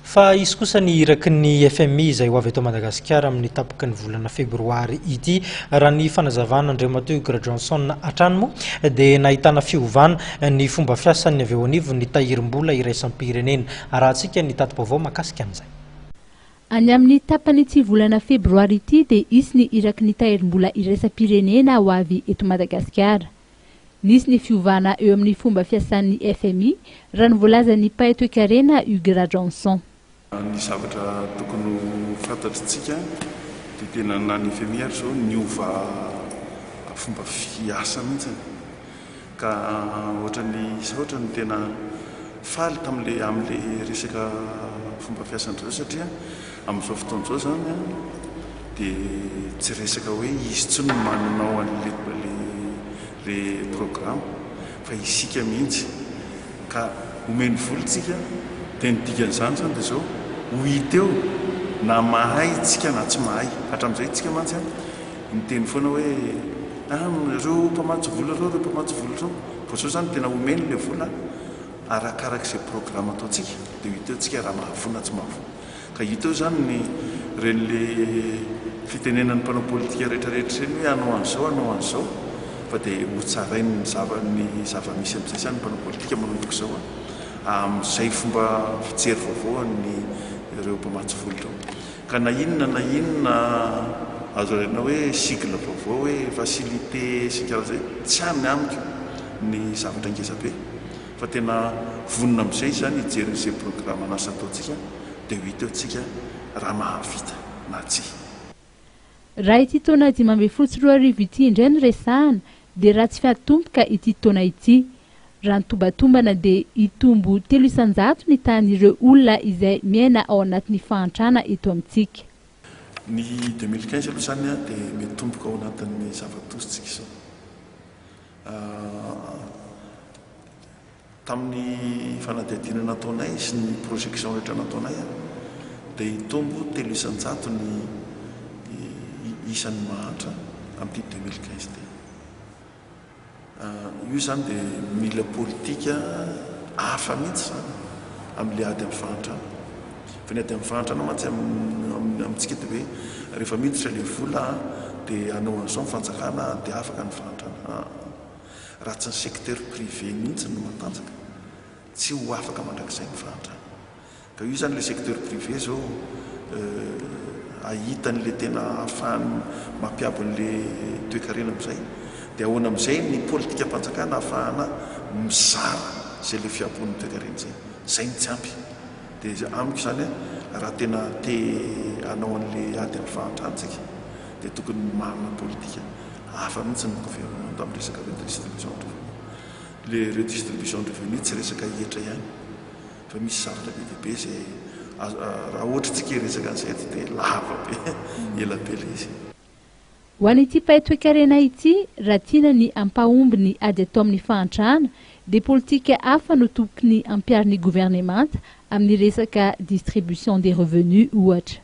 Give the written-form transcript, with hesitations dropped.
Fa hisy kosa ny iraky ny FMI izay ho avy eto Madagasikara amin'ny tapaky ny volana febroary ity. Raha ny fanazavan'Andriamatoa Hugues Rajohnson hatrany moa dia nahitana fiovana ny fomba fiasan'ny avy eo anivon'ny tahirim-bola iraisam-pirenena. Arahantsika ny tati-baovao mahakasika an'izay. Any amin'ny tapan'ity volana febroary ity dia hisy ny iraky ny tahirim-bola iraisam-pirenena ho avy eto Madagasikara. Nisy ny fiovana eo amin'ny fomba fiasan'ny FMI, raha ny voalazan'ny mpahay toekarena Hugues Rajohnson. Ny zavatra tokony ho fantatritsika dia tena na ny FMI ary izao niova fomba fiasa mihitsy ka ohatran'ny izaho ohatran'ny tena faly tamin'ilay amin'ilay resaka fomba fiasan-dry zareo satria amin'izao fotoana izao izany dia tsy resaka hoe izy intsony no manao an'ilay ilay programme fa isika mihitsy ka omeny vola isika dia ny dikan'izany izany dia izao ho hita eo na mahay isika na tsy mahay. Hatramin'izay isika mantsy niteny foana hoe ah ireo mpamatsy vola ireo, ireo mpamatsy vola ireo, fa izao izany tena omeny ilay vola Arakaraka izay programa ataontsika dia ho hita eo tsika raha mahavoa na tsy mahavoa. Ka hita eo izany ny ireny le fitenenan'ny mpanao politika rehetra rehetra ireny hoe hanao an'izao hanao an'izao fa dia ho tsarain'ny zava ny zava-misy amin'izay izany ny mpanao politika manomboka izao amin'izay fomba fijery vaovao an'ny ireo mpamatsy vola ireo. Ka na inona na inona azo lazaina hoe sigle vaovao hoe facilité sy ny karazany tsy any amiko ny zavatra ngeza be. Fa tena vonona amin'izay izany hijery an'izay programan'asa ataontsika dia ho hita eo tsika raha mahavita na tsia. Raha ity taona 2015 ity indray no resahana dia ratsy fiatomboka ity taona ity. Raha ny tombatombana dia hitombo 3% ny tahan'ireo olona izay miaina ao anatin'ny fahantrana eto amintsika. Ny 2015 aloha izany dia mitomboka ao anatin'ny zava-doza tsika izao. Tamin'ny fanadihadiana nataonay sy ny projection rehetra nataonay dia hitombo 3% ny isan'ny mahantra amin'ity 2015 ity. Io izany dia mila politika hafa mihitsy izany amin'ilay ady amin'ny fahantrana. Fa ny ady amin'ny fahantrana mantsy amintsika dia hoe rehefa miditra ilay vola dia hanao an'izao ny fanjakana dia afaka ny fahantrana. Aa. Raha tsy ny secteur privé mihitsy no matanjaka, tsy ho afaka mandrakizay ny fahantrana. Ka io izany ilay secteur privé izao hahita an'ilay tena ahafahany mampiabo an'ilay toekarena amin'izay. Dia ahoana amin'izay ny politikam-panjakana ahafahana mizara izay ilay fihaboan'ny toekarena izay. Izay no tsy ampy. Dia amiko izany raha tena te hanao an'ilay ady amin'ny fahantrana isika dia tokony manana politika hafa mihitsy ny gouvernemanta amin'ny resaka redistribution de revenu. Ilay redistribution de revenu tsy resaka hetra ihany fa misy zavatra be dia be izay raha ohatra isika hiresaka an'izay eto dia lava be, ela be ilay izy. Ho an'ity mpahay toekarena ity, raha tiana ny hampahomby ny ady atao amin'ny fahantrana dia politika hafa no tokony hampiharin'ny governemanta amin'ny resaka distribution des revenus ohatra.